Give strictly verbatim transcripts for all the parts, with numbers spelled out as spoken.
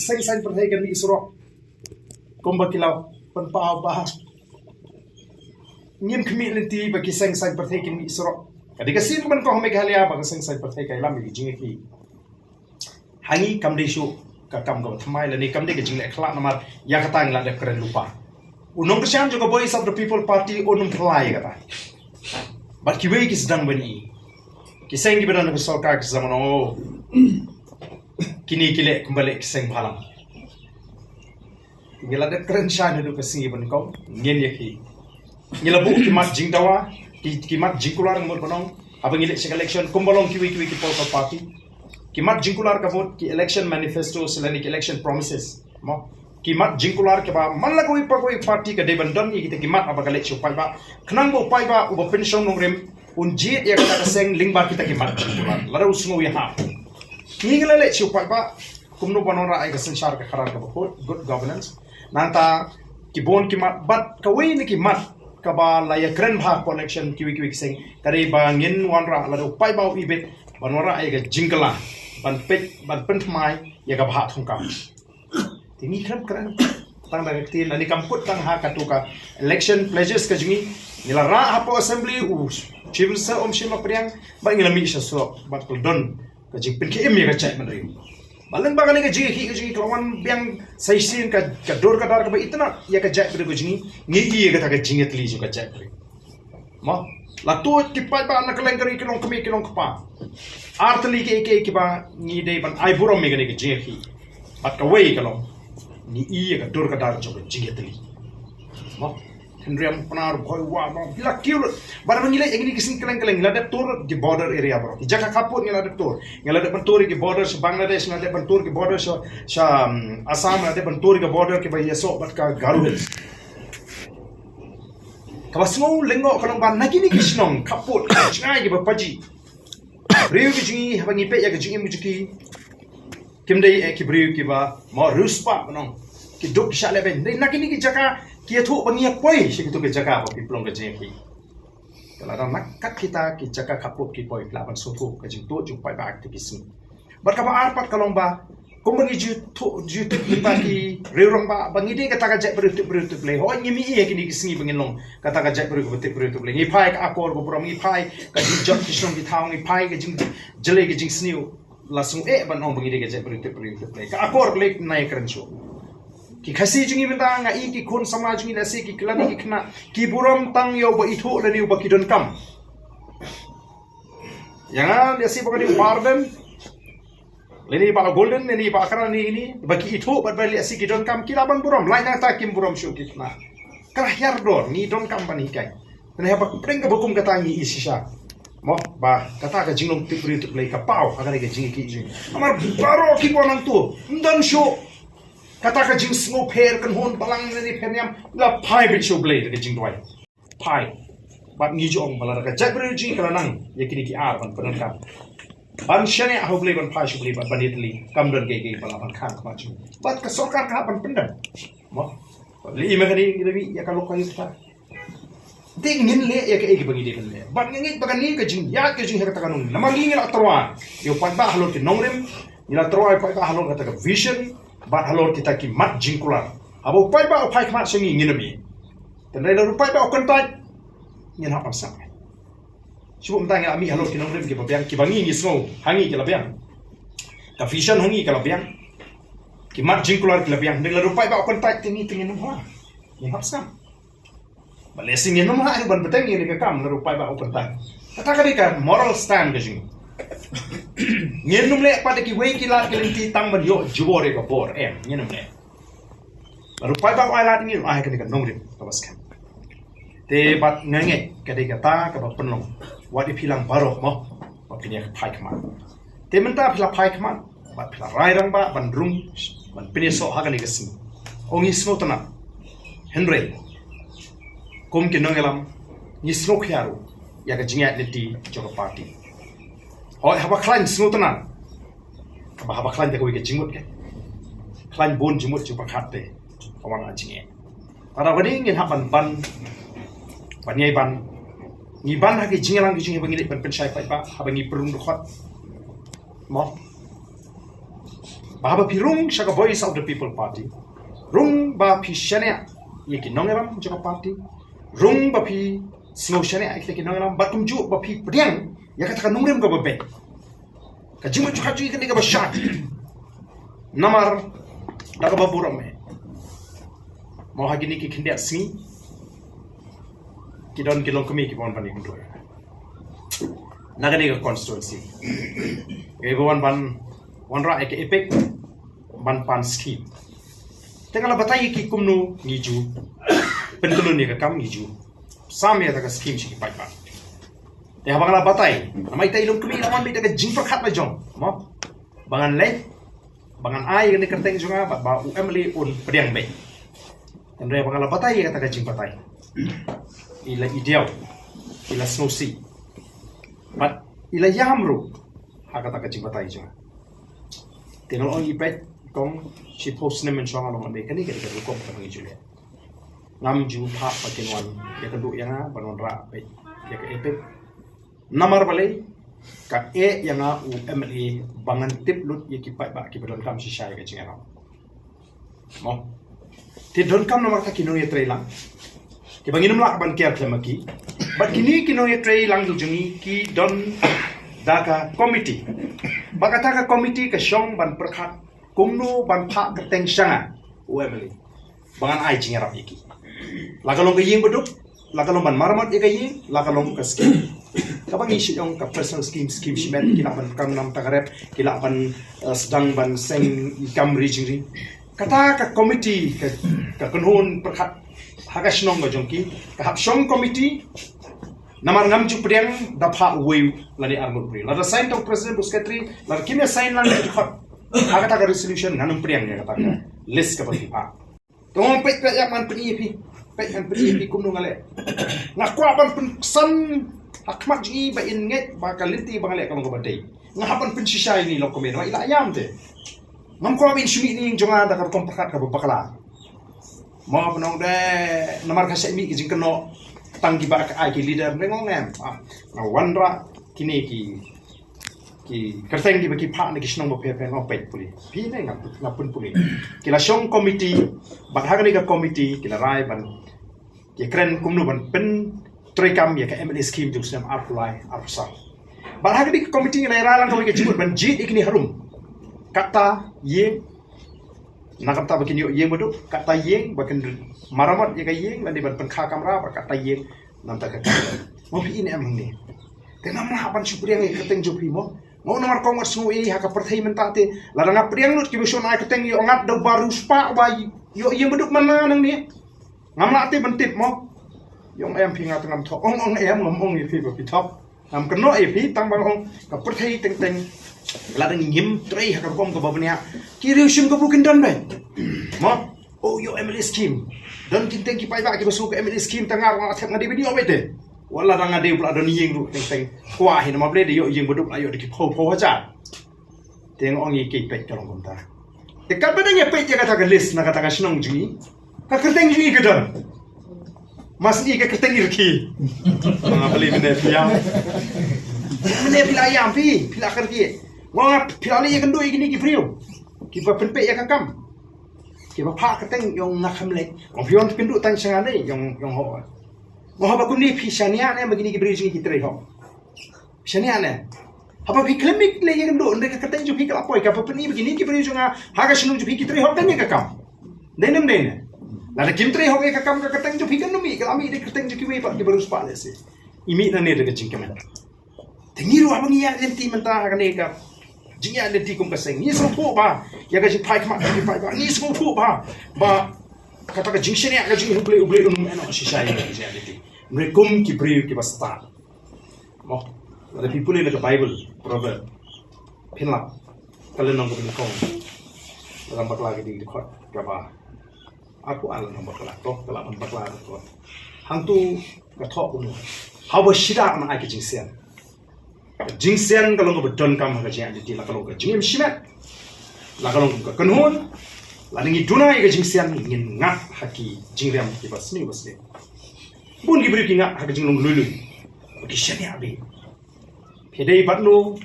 seng saiñ pyrthei kan mih surok. Kumba ki la pynpaw ba ngim khmih lynti ba ki seng saiñ pyrthei kan mih surok. Ka dei ka sien ban kong ha Meghalaya ba ka seng saiñ pyrthei ka ïalam ïa ki jingïakhih. Ha ngi kam dei shuh ka kam kaba thymmai lane kam dei ka jingleh khlad namar ïa kata ngi la dep kren lypa. U nongkyrshan jong ka Voice of the People Party un ym pynlait ïa kata. Bad kiwei ki sdang ban i. Ki seng kiba don ha ka sorkar ki sdang ban ong, oh, kine ki leh kumba leh ki seng bhalang. Ngi la dep kren shai naduh ka sngi ba nyngkong, ngin ïakhih. Ngi la buh ki mat jingdawa, ki, ki mat jingkular, ngi mut ban ong, haba ngi leit sha ka election, kumba long kiwei kiwei ki political party. Ki mat jingkular ka mut ki election manifesto, lane ki election promises. Mo. Ki mat jingkular kiba man la kawei pa kawei party ka dei ban don ïa kita ki mat haba ka leit sha u paidbah. Khnang ba u paidbah uba pynshong nongrim un jied ïa kata ka seng lyngba kita ki mat jingkular. Lada u sngew ïahap. Ngi ngi la leit sha u paidbah kumno ban wanrah ïa ka synshar ka khadar kaba kut, good governance. Nangta ki bun ki mat bad kawei na ki mat kaba la ïakren bha ha election kiwei kiwei ki seng ka dei ba ngin wanrah lada u paidbah u ibit ban wanrah ïa ka jingkylla ban peit ban pynthymmai ïa ka bhah thungkam. Te ngi khlem kren tang da ka ktien lane kam kut tang ha katu ka election pledges ka jong ngi. Ngi la rah hapoh assembly, u Chief Minister um shim ba pdiang, bad ngi la mih sha surok bad ka don ka jingpynkhie im ïa ka jaitbynriew. Ba lyngba kane ka jingïakhih ka jong ngi ka la wan biang sa shisien ka, ka dur ka dar kaba itynnad ïa ka jaitbynriew ka jong ngi, ngi i ïa kata ka jingïatylli jong ka jaitbynriew. Mo, la tuid ki paidbah na kylleng ka ri ki longkmie ki longkpa. Ar tylli kiei kiei kiba ngi dei ban ai burom ïa kane ka jingïakhih. Bad kawei ka long, ngi i ïa ka dur ka dar jong ka jingïatylli. Mo, Henry Amparnaw, Bhoi Wah, mo, ki la kiew lut. Bad ngi leit ïa kine ki seng kylleng kylleng, ngi la dep tur ki border area baroh. Ki jaka khappud ngi la dep tur. Ngi la dep ban tur ki border sha Bangladesh, ngi la dep ban tur ki border sha, sha, um, Assam, ngi la dep ban tur ki border kiba ïasoh bad ka Garo Hills. Kaba sngew lyngngoh ka long ba na kine ki shnong khappud, jngai kiba pajih. Briew ki jong ngi haba ngi peit ïa ka jingim ki jong ki, kim dei eh ki briew kiba mo riewspah ban ong. Ki duk ki shah lehbeiñ. Dei na kine ki jaka ki ïathuh ba ngi ïa poi sha kitu ki jaka ba ki pynlong ka jingïakhih. Ka la dang na kat kita ki jaka khappud ki poi, ki lah ban sngewthuh ka jingtuid jong u paidbah ha kito ki sngi. Bad kaba ar pat ka long ba kumba ngi ju thuh, ju thuh ki ba ki riew rangbah ba ngi dei kata ka jaitbynriew tip briew tip Blei. Hooid ngi mih ïa kine ki sngi ba ngin long kata ka jaitbynriew kaba tip briew tip Blei. Ngi phai ka akor ka burom, ngi phai ka jingjop ki shnong ki thaw, ngi phai ka jingjlei ka jingsniew. La sngew eh ban ong ba ngi dei ka jaitbynriew tip briew tip Blei. Ka akor Blei nai kren shuh. Ki Khasi jong ngi mynta nga i ki khun samla jong ngi lehse ki khlani ki khynnah ki burom tang ïa uba ithuh lane uba ki donkam. Ïa nga lehse ba ka dei u Bah Ardent lane Bah Golden lane Bah Kara lane ini ba ki ithuh bad ba lehse ki donkam ki lah ban burom, lait nangta kim burom shuh ki khynnah. Ka la hiar dor, ngi donkam ban hikai. Te haba pyrshang kaba kum kata ngi i shisha. Mo, ba kata ka jinglong tip briew tip Blei ka paw ha kane ka jingïakhih jong ngi. Namar baroh kiba nangto ym don shuh kata ka jingsngewpher kynhun balang lane pher niam, la phai beit sha u Blei da ka jingduwai. Phai. Bad ngi ju ong ba lada ka jaitbynriew jong ngi ka la nang ïa kine ki ar ban pyndonkam, ban shaniah ha u Blei, ban phai sha u Blei bad ban ïatylli, kam don kiei kiei ba lah ban khang khmat jong ngi. Bad ka sorkar ka hap ban pyndem. Mo. Bad lei ma kane ngi la mih ïa ka lok ka ïa kata. Te ngin leh ïa kaei kaba ngi dei ban leh. Bad nga ngeit ba kane ka jingïaid ka jingïaid kata ka nong. Namar ngi ngi la tyrwa ïa u paidbah halor ki nongrim, ngi la tyrwa ïa u paidbah halor kata ka vision, bad halor kita ki mat jingkular. Haba u paidbah u phai khmat sha ngi ngin ym ïeit. Tangba lada u paidbah u kyntait, ngin hap ban sngap. Shu mynta ngi la mih halor ki nongrim kiba biang, kiba ngi ngi sngew ha ngi ki la biang. Ka vision ha ngi ka la biang. Ki mat jingkular ki la biang. Tangba lada u paidbah u kyntait te ngi te ngin ym hap. Ngin hap sngap. Ba lehse ngin ym hap ban bteng ïa kane ka kam lada u paidbah u kyntait. Kata ka dei ka moral stand ka jong ngi. Ngin ym leh pat da kiwei ki lad ki lynti tang ban ïoh jubor ïa ka bor, em, ngin ym leh. Lada u paidbah u ai lad, ngin ai ha kane ka nongrim kaba skhem. Te bad nga ngeit ka dei kata kaba pynlong wat ïa phi lang baroh mo, wat phin ïa phai khmat. Te mynta phi la phai khmat bad phi la rai rangbah ban rung ban pynïasoh ha kane ka sngi. Ong ngi sngewtynnat. Hynrei kum ki nongïalam ngi sngewkhia ruh ïa ka jingïaid lynti jong ka party. Hooid haba khlaiñ sngewtynnat. Kaba haba khlaiñ te kawei ka jingmut ka. Khlaiñ bun jingmut jingpyrkhat te ka wan ha jingeh. Lada kane ngin hap ban ban ban ïai ban, ngi ban ha ki jingïalang ki jingïalang ba ngi leit ban pynshai paidbah haba ngi pynrung dkhot. Mo. Ba haba phi rung sha ka Voice of the People Party, rung ba phi shaniah ïa ki nongïalam jong ka party, rung ba phi sngew shaniah ïa ki nongïalam, bad kumjuh ba phi pdiang ïa kata ka nongrim kaba beit. Ka jingmut jingpyrkhat jong ngi kane kaba shai. Namar da kaba burom eh, mo, ha kine ki khyndiat sngi ki don ki longkmie kiba wan ban ïakynduh na kane ka constituency, kiba wan ban wanrah ïa ka EPIC ban pan skim. Te nga la batai ïa ki kumno ngi ju pynkhlaiñ ïa ka kam, ngi ju sam ïa kata ka skim sha ki paidbah. Te haba nga la batai, namar ita i longkmie i la wan beit da ka jingpyrkhat la jong, mo, ba ngan leh, ba ngan ai ïa kane ka kyrteng jong nga, bad ba u MLA un pdiang beit. Hynrei haba nga la batai ïa kata ka jingbatai, i la i diaw, i la sngewsih, bad i la ïam ruh ha kata ka jingbatai jong nga. Te nga la ong, i peit kong, shiphew snem mynshwa nga long MLA, kane ka dei ka rukom kaba ngi ju leh. Ngam ju phah ba kin wan ïakynduh ïa nga ban wanrah beit ïa ka EPIC. Namar balei? Ka eh ïa nga u MLA ba ngan tip lut ïa ki paidbah kiba donkam shisha ïa ka jingïarap, mo. Te donkam namar kata ki nongïatreilang kiba ngim lah ban kiar khlem ma ki. Bad kine ki nongïatreilang jong ngi ki don da ka komiti. Bad kata ka komiti ka shong ban pyrkhat kumno ban phah kyrteng sha nga, u MLA, ba ngan ai jingïarap ïa ki. La ka long ka ïing baduk, la ka long ban maramot ïa ka ïing, la ka long ka skim kaba ngi shu ong ka personal skim, skim shimet, ki lah ban kam nam ta ka rep, ki lah ban, eh, sdang ban seng i kam ri jingri. Kata ka komiti ka, ka kynhun pyrkhat ha ka shnong ka jong ki, ka hap shong komiti. Namar ngam ju pdiang da phah uwei lane arngut briew. Lada sign tang president bad secretary, lada kim ïa sign lang ki khot ha kata ka resolution, ngan ym pdiang ïa kata ka list kaba phi phah. Te nga ong, peit, peit ïa, ngan pyni ïa phi. Peit, ngan pyni ïa phi kumno nga leh. Nga kwah ban pynksan ha khmat jong i ba in ngeit ba ka lynti ba nga leh ka long kaba dei. Nga hap ban pynshisha ïa i longkmie, namar i la ïam te. Ngam kwah ba in shu mih na ïing jong nga da ka rukom pyrkhat kaba bakla, mo. Pynong de, namar ka shah mih ka jingkynnoh tang kiba ka ai ki leader, nga ong em, ah, nga wanrah kine ki ki kyrteng kiba ki phah na ki shnong ba pher pher, nga ong, peit pule. Phi ne nga, nga pyn pule. Ki la shong komiti, bad ha kane ka komiti ki la rai ban, ki kren kumno ban pyntreikam ïa ka MLA skim jong u snem arphew lai arphew saw. Bad ha kane ka komiti ngi la rai lang kawei ka jingmut ban jied ïa kine harum. Kata ïing, na ka bynta ba kin ïoh ïing baduk, kata ïing ba kin maramot ïa ka ïing, lane ban pynkha kamra, bad kata ïing namar ka kam. Mo, phi, in em hangne. Te ngam lah ban shu pdiang ïa ka kyrteng jong phi, mo. Mo, namar kong wat sngew ei ha ka pyrthei mynta te, lada nga pdiang lut kiba shun ai kyrteng ïoh ngat da u bariewspah ba ïoh ïing baduk man la nangne. Ngam lah te ban tip, mo. Ïoh em phi, nga te ngam thok. Ong, ong em, ngam ong ïa phi ba phi thok. Ngam kynnoh ïa phi, tang ba nga ong ka pyrthei teng teng, lada ngim trei ha ka rukom kaba bniah, ki riew shim ka briew kin don beit, mo. Oh, ïoh MLA skim. Don ki teng ki paidbah kiba sngew ka MLA skim, tang nga ruh nga thep nga dei ban ïoh beit te. Wat la dang nga dei ba la don ïing ruh teng teng. Kwah hi namar balei, dei ïoh ïing baduk la ïoh da ki phew phew hajar. Te nga ong ïa ki, peit, ka long kumta. Te katba dang ïa peit ïa kata ka list na kata ka shnong jong ngi, ka kyrteng jong ngi ka don. Mas ngi ka kyrteng i rkhie. Nga, balei mynne phi ïam? Mynne phi la ïam phi, phi la kyrkhie. Nga ong, phi la leit ïakynduh ïa kine ki briew kiba pynpeit ïa ka kam, kiba phah kyrteng, ïoh nga kham leit. Ong, phi wan kynduh tang sha nga ne, ïoh, ïoh ho. Nga, haba kumne phi shaniah ne ma kine ki briew jong ngi ki trei hok? Shaniah ne? Haba phi khlem leit ïakynduh, hynrei ka kyrteng jong phi ka la poi, kaba pyni ba kine ki briew jong nga ha ka shnong jong phi ki trei hok, kan ïa ka kam. Dei ne ym dei ne? Lada kim trei hok ïa ka kam, ka kyrteng jong phi kan ym mih, ka la mih da ka kyrteng jong kiwei pat ki bariewspah lehse. I mih nangne da ka jingkmen. Te ngi ruh haba ngi ïaid lynti mynta ha kane ka jingïaid lynti kum ka seng, ngi sngewthuh ba ïa ka jingphai khmat ka jingphai ba, ngi sngewthuh ba, ba kata ka jingshaniah, ka jingim U Blei, U Blei un ym ïehnoh shisha ïa ka jingïaid lynti. Hynrei kum ki briew kiba stad, mo, lada phi pule na ka Baibl, Proverb, phin lap ka lynnong kaba nyngkong, ka lynnong bakla, ka dei ka dkhot kaba arphew ar, lynnong bakla, to, ka lynnong bakla, to. Hangto ka thoh kumno? Haba shida nang ai ka jingsian. Ka jingsian ka long kaba donkam ha ka jingïaid lynti, la ka long ka jingim shimet, la ka long ka kynhun, lada ngi duna ïa ka jingsian ngin ngat ha ki jingriam kiba sniew ba sniew. Bun ki briew ki ngat ha ka jinglong lui lui, ki shaniah bha. Phi dei bad no,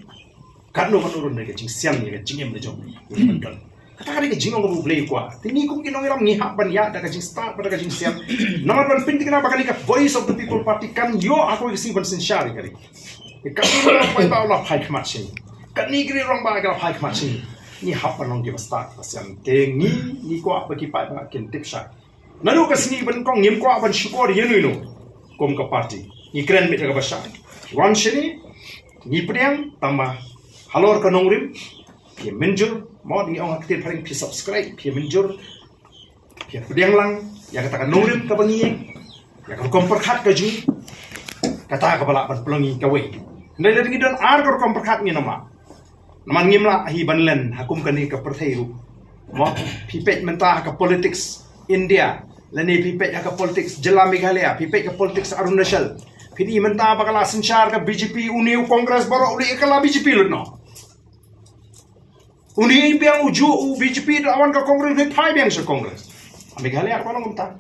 katno katno ruh, ka jingsian ïa ka jingim la jong ngi, ngi ban don. Kata ka dei ka jinglong kaba U Blei u kwah. Te ngi kum ki nongïalam ngi hap ban ïaid da ka jingstad bad da ka jingsian. Namar ban pynthikna ba kane ka Voice of the People Party kan ïoh ha kawei ka sngi ban synshar ïa ka ri. Te katne ki rangbah ba la phai khmat sha ngi, katne ki rangbah ki la phai khmat sha ngi, ngi hap ban long kiba stad kiba sian. Te ngi, ngi kwah ba ki paidbah kin tip shai. Naduh ka sngi ba nyngkong ngim kwah ban shukor ïa uno uno kum ka party. Ngi kren beit da kaba shai. Wan shane, ngi pdiang, tangba halor ka nongrim, phi mynjur, mo, ngi ong ha ka ktien phareng, phi subscribe, phi mynjur, phi pdiang lang ïa kata ka nongrim kaba ngi ïeng, ïa ka rukom pyrkhat ka jong ngi, kata kaba lah ban pynlong ïa ngi kawei. Hynrei lada ngi don ar ka rukom pyrkhat ngin ym lah. Namar ngim lah hi ban len ha kum kane ka pyrthei ruh. Mo, phi peit mynta ha ka politics India, lane phi peit ha ka politics jylla Meghalaya, phi peit ka politics Arunachal. Phin i mynta ba ka la synshar ka B J P, une u Congress baroh u leh ka la B J P lut noh. Une i biang u juh u B J P da wan ka Congress, une phai biang sha Congress. Ha Meghalaya ka long kumta.